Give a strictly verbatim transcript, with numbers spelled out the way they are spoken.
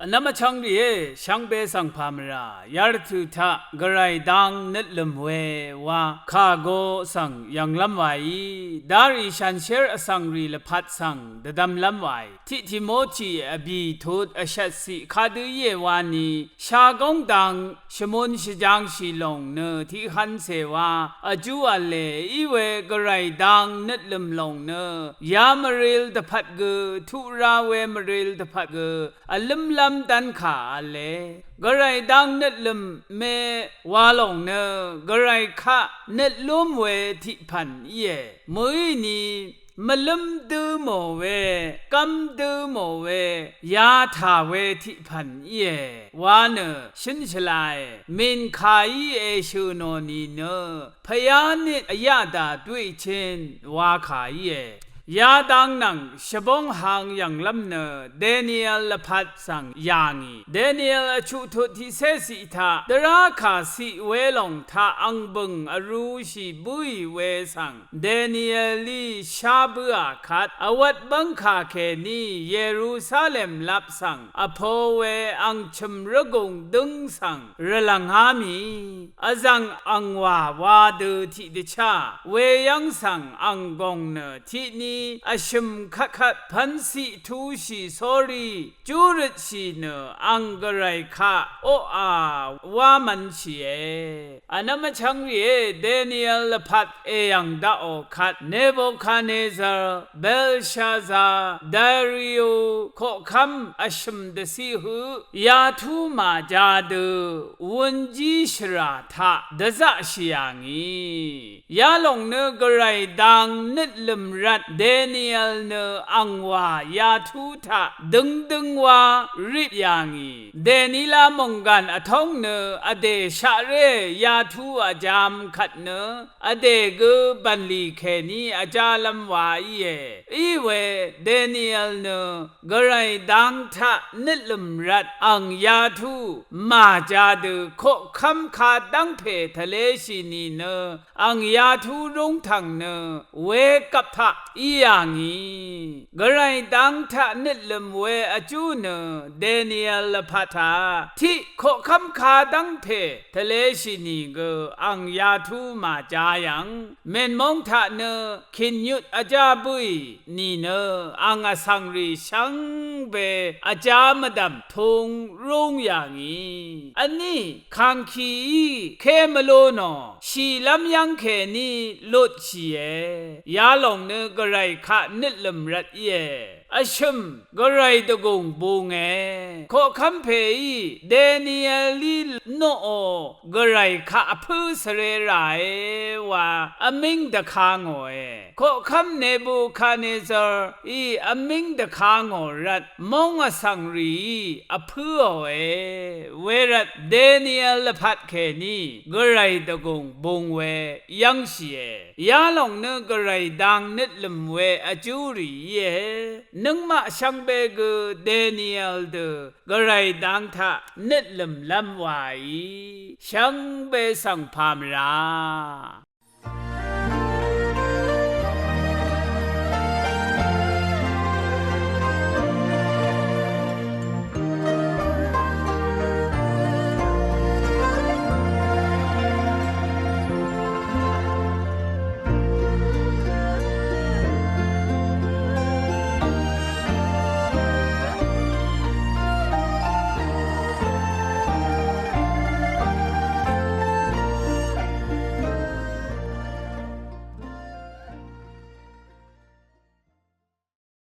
Vnvm vchvng rìé, shvngbe svng pà mvrà yarvtø̀ taq gvray dang nøtlø̀m we wa kà go svng yv̀nglv́m waí, darì shànshér vsvng rì lvpat svng dvdvmlv́m waì. Tiq Timoti vbì tut vshvtciq kadø íe wani, shagóng dang shvmun shvjangshì lòng nø tiqhvncè wa vjú v̄le, í we gvray dang nøtlø̀m lòng nø ya mvril dvpvt gø, tuq ra we mvril dvpvt gø vlǿmlv́m dv́nkà v̄le. Gvray dang nøtlø̀m me wa lòng nø gvray kaq nøtlúm we tiqpv̀n íe. Mø̀íni mvlǿm dǿ mò we, gv́m dǿ mò we, yatà we tiqpv̀n íe wa nø shǿn shvlae. Mìnkàí èshø̀ nò nìnø, pvyá nit vyaqdà duiqchin wa kà íe. Yadang nvng shvbóng hang yv̀nglv́m nø Daniel lvpat svng yà ngì. Daniel vchuqtut tiqcéciq taq dvrá kà ciq welòng taq ang bø̀ng vrūshì bǿì we svng Danielí shá bǿà kvt, vwvt bv́ngkà kèní Yerusalem lap svng vpo we ang chø̀m rvgùng dǿng svng rvlv̀ngá mì. Vzv̀ng angwà wa dø tiqdvchá weyv́ng svng ang gòng nø tiqni vshø̀m kvtkvt pv̄nciq tushì sórí júrøtshì nø ang gvray kaq oqà wá mv̄nshìe. Vnvm vchvng rìé, Daniel lvpat èyv̀ng daqò kvt Nebukadnezar, Belshazar, Dario koqkv́m vshø̀m dvciq høq yatú màja dø wūnjí shvrà taq dvzaqshì yà ngì. Yalòng nø gvray dang nøtlø̀m rvt Daniel nø angwà yatú taq døngdøng wa rip yà ngì. Dènila mònggàn vtóng nø vdè shaqré yatú vjam kvt nø vdè gø bv̀nlì kèní vjálv́m wa íe. Í we Daniel nø gvray dang taq nøtlø̀m rvt ang yatú màja dø koqkv́m kadv́ngpè tvleshì nìnø ang yatú rúngtv̀ng nø wegvp taq í yà ngì. Gvray dang taq nøtlø̀m we vjú nø Daniel lvpat taq tiq koqkv́m kadv́ngpè tvleshì nìgø ang yatú màja yv̀ng. Mènmóng taq nø kìnyut vjá bǿì nìnø ang vsvng rì shvngbe vjá mvdv̀m tung rúng yà ngì. Vní kàngkìí ké mvlú nò shìlv́m yv́ng kèní lutshìe. Yalòng nø gvray kaq nøtlø̀m rvt íe. Vshø̀m gvray dvgùng bunge. Koqkv́m pèí Danielí noqò gvray kaq vpǿ svre ràe wa vmíng dvka ngòe. Koqkv́m Nebukadnezarí vmíng dvka ngò rvt móng vsvng rìí vpǿòe. Wervt Daniel lvpat kèní gvray dvgùng bung we yv́ngshìe. Yalòng nø gvray dang nøtlø̀m we vjú rì íe. Nøngmaq shvngbe gø Daniel dø gvray dang taq nøtlø̀mlv́m waí shvngbe svng pà mvrà.